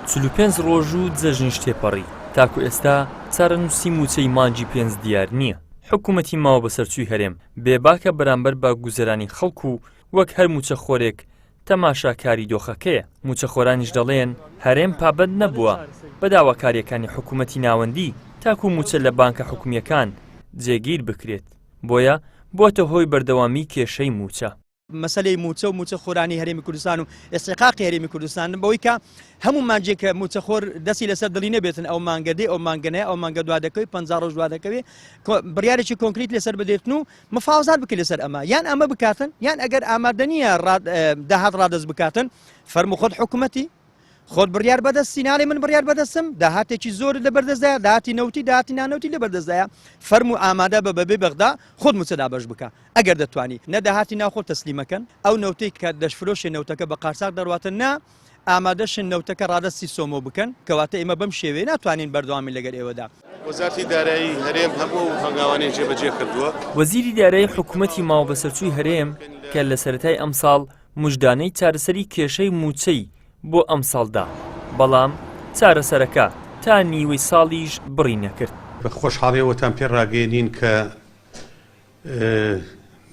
45 ڕۆژ و جەژنیش تێپەڕی، تاکو ئێستا چارەنووسی مووچەی مانگی پێنج دیار نییە. حکوومەتی ماوەبەسەرچووی هەرێم بێباکە بەرامبەر بە گوزەرانی خەڵک و وەک هەر مووچەخۆرێک تەماشاکاری دۆخەکەیە، مووچەخۆرانیش دەڵێن هەرێم پابەند نەبووە بە داواکارییەکانی حکوومەتی ناوەندی تاکو مووچە لە بانکە حکومییەکان جێگیر بکرێت، بۆیە بووەتە هۆی بەردەوامی کێشەی مووچە. مەسەلەی مووچە و مووچە خۆرانی هەرێمی کوردستان و ئێستحقاقی هەرێمی کوردستان بەوەی کە هەموو مانگێک کە مووچە خۆر دەستی لەسەر دڵی نەبێتن ئەو مانگە دێ ئەو مانگە نایە ئەو مانگە دوا دەکەوێ 50 ڕۆژ دوا دەکەوێ بڕیارێکی کۆنکریت لەسەر بدرێتن و مفاوەزات بکرێت لەسەر ئەمە یان ئەمە بکاتن یان ئەگەر ئامادە نییە داهات ڕادەست بکاتن فەرموو خۆت حکوومەتی خۆت بڕیار بەدەستی ناڵێ من بڕیار بەدەستم داهاتێکی زۆر لە بەردەستدایە داهاتی نەوتی داهاتی نانەوتی لە بەردەستدایە فەرموو ئامادە بە بەبێ بەغدا خۆت مووچە دابەش بکە ئەگەر دەتوانی نە داهاتی ناوخۆ تەسلیمەکەن ئەو نەوتەی کە دەشفرۆشێ نەوتەکە بە قارچاق دەڕواتن نا ئامادەشن نەوتەکە ڕادەستی سۆمۆ بکەن کەواتە ئێمە بەم شێوەیە ناتوانین بەردەوامین لەگەر ئێوەدا. وەزارەتی دارایی هەرێم هەموو ئەو هەنگاوانەی جێبەجێ کردووە. وەزیری دارایی حکومەتی ماوەبەسەرچووی هەرێم کە لە سەرەتای ئەمساڵ مژدانەی چارەسەری کێشەی مووچەی بۆ ئەمساڵ دا، بەڵام چارەسەرەکە تا نیوەی ساڵیش بڕی نەکرد. بە خۆشحاڵیەوەتان پێ ڕاگەیەنین کە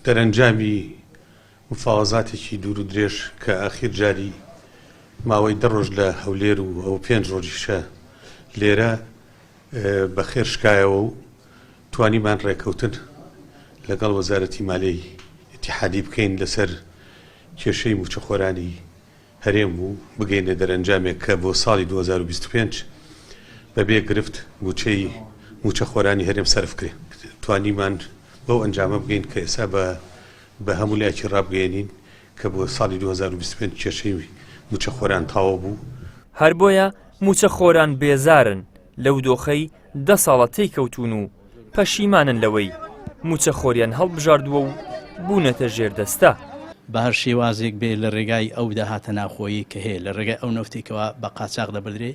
دەرەنجامی مفاوەزاتێکی دوور و درێژ کە ئاخیر جاری ماوەی دە ڕۆژ لە هەولێر و ئەوە پێنج ڕۆژیشە لێرە بە خێر شکایەوە و توانیمان ڕێکەوتن لەگەڵ وەزارەتی مالەی ئیتیحادی بکەین لەسەر کێشەی مووچەخۆرانی هەرێم و بگەینە دەرەنجامێک کە بۆ ساڵی 2025 بەبێ گرفت مووچەی مووچەخۆرانی هەرێم سەرف کرێ. توانیمان بەو ئەنجامە بگەین کە ئێستا بە بە هەموو لایەکی ڕابگەیەنین کە بۆ ساڵی 2025 کێشەی مووچەخۆران تەواو بوو. هەر بۆیە مووچەخۆران بێزارن لەو دۆخەی دە ساڵە تێیکەوتوون و پەشیمانن لەوەی مووچەخۆریان هەڵبژاردووە و بوونەتە ژێردەستە. بە هەر شێوازێک بێ لە رێگای ئەو داهاتە ناوخۆیەی کە هەیە، لە رێگای ئەو نەوتەی کەوا بە قاچاخ دەبردرێ،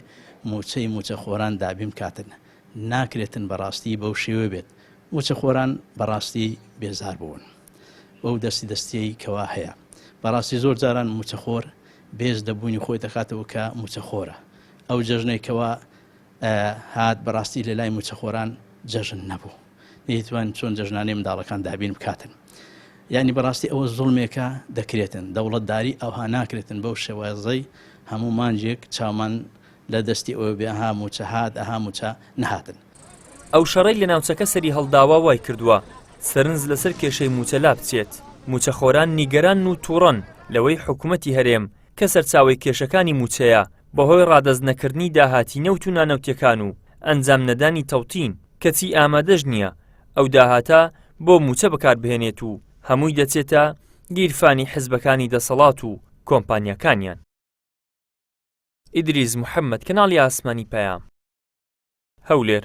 مووچەی مووچەخۆران دابین بکاتن. ناکرێتن بە راستی بەو شێوەیە بێت. مووچەخۆران بە راستی بێزار بوون بەو دەستی دەستیەی کەوا هەیە. بە راستی زۆر جاران مووچەخۆر بێز لە بوونی خۆی دەکاتەوە کە مووچەخۆرە. ئەو جەژنەی کەوا هات بەڕاستی لە لای مووچەخۆران جەژن نەبوو نەیتوان چۆن جەژنانەی منداڵەکان دابین بکاتن یعنی بەڕاستی ئەوە زوڵمێکە دەکرێتن دەوڵەتداری ئەوها ناکرێتن بەو شێوازەی هەموو مانجێک چاومان لە دەستی ئەوە بێ ئەها مووچە هات ئەها مووچە نەهاتن. ئەو شەڕەی لە ناوچەکە سەری هەڵداوە وای کردووە سەرنج لەسەر کێشەی مووچە لابچێت، مووچەخۆران نیگەرانن و تووڕەن لەوەی حکومەتی هەرێم کە سەرچاوەی کێشەکانی مووچەیە بەهۆی ڕادەست نەکردنی داهاتی نەوت و نانەوتیەکان و ئەنجام نەدانی تەوتین، کەچی ئامادەش نییە ئەو داهاتە بۆ مووچە بەکاربهێنێت و هەمووی دەچێتە گیرفانی حزبەکانی دەسەڵات و کۆمپانیاکانیان. ئیدریس محەمەد، کەناڵی ئاسمانی پەیام، هەولێر.